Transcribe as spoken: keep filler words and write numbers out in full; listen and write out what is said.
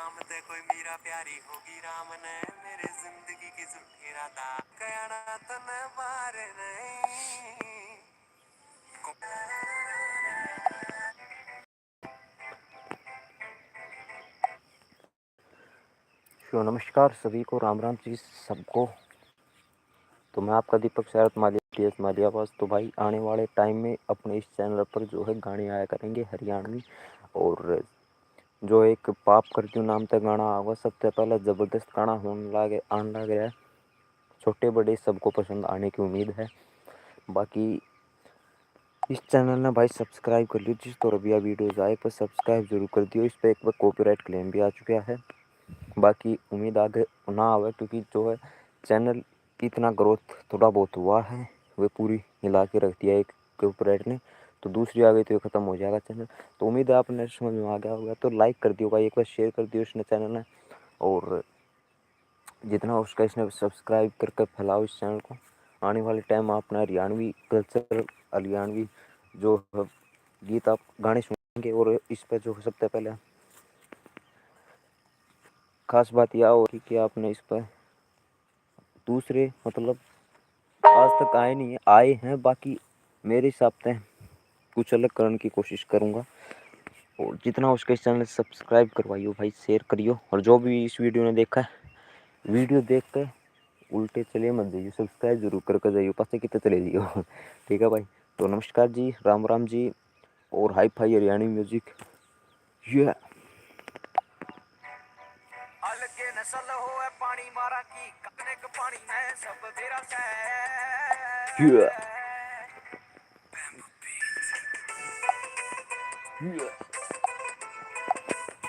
नाम ते कोई मीरा प्यारी होगी राम ने, मेरे जिंदगी की जुल्फी राधा, कयाना तने बारे नहीं। तो नमस्कार सभी को, राम राम जी सबको। तो मैं आपका दीपक शरद मालिया, टीएस मालिया बस। तो भाई, आने वाले टाइम में अपने इस चैनल पर जो है गाने आया करेंगे हरियाणवी, और जो एक पाप करती हूँ नाम तक गाना आगा, सबसे पहला ज़बरदस्त गाना होने लागे, आने लग रहा है। छोटे बड़े सबको पसंद आने की उम्मीद है। बाकी इस चैनल ने भाई सब्सक्राइब कर लियो, जिस तरह भी वीडियोज़ आए पर सब्सक्राइब जरूर कर दियो। इस पर एक बार कॉपीराइट क्लेम भी आ चुका है, बाकी उम्मीद आगे ना आवे, क्योंकि जो है चैनल इतना ग्रोथ थोड़ा बहुत हुआ है, वे पूरी हिला के रख दिया एक कॉपीराइट ने, तो दूसरी आ गई तो ये ख़त्म हो जाएगा चैनल। तो उम्मीद है आपने समझ में आ गया होगा। तो लाइक कर दियो भाई, एक बार शेयर कर दियो इसने चैनल ने, और जितना उसका इसने सब्सक्राइब करके फैलाओ इस चैनल को। आने वाले टाइम आपने हरियाणवी कल्चर, हरियाणवी जो है गीत आप गाने सुनेंगे, और इस पर जो सबसे पहले खास बात यह हो कि आपने इस पर दूसरे, मतलब, आज तक आए नहीं है, आए हैं, बाकी मेरे हिसाब से कुछ अलग करने की कोशिश करूँगा। और जितना उसके चैनल सब्सक्राइब करवाइयो भाई, शेयर करियो, और जो भी इस वीडियो ने देखा है, वीडियो देख के उल्टे चले मत जाइयो, सब्सक्राइब जरूर करके जाइयो, पासे कितने चले जाइयो। ठीक है भाई, तो नमस्कार जी, राम राम जी, और हाई फाई हरियाणवी म्यूजिक। ये अलगे नस्ल होए पानी मारा की, कतने क पानी में सब बेरा से। ये। ये।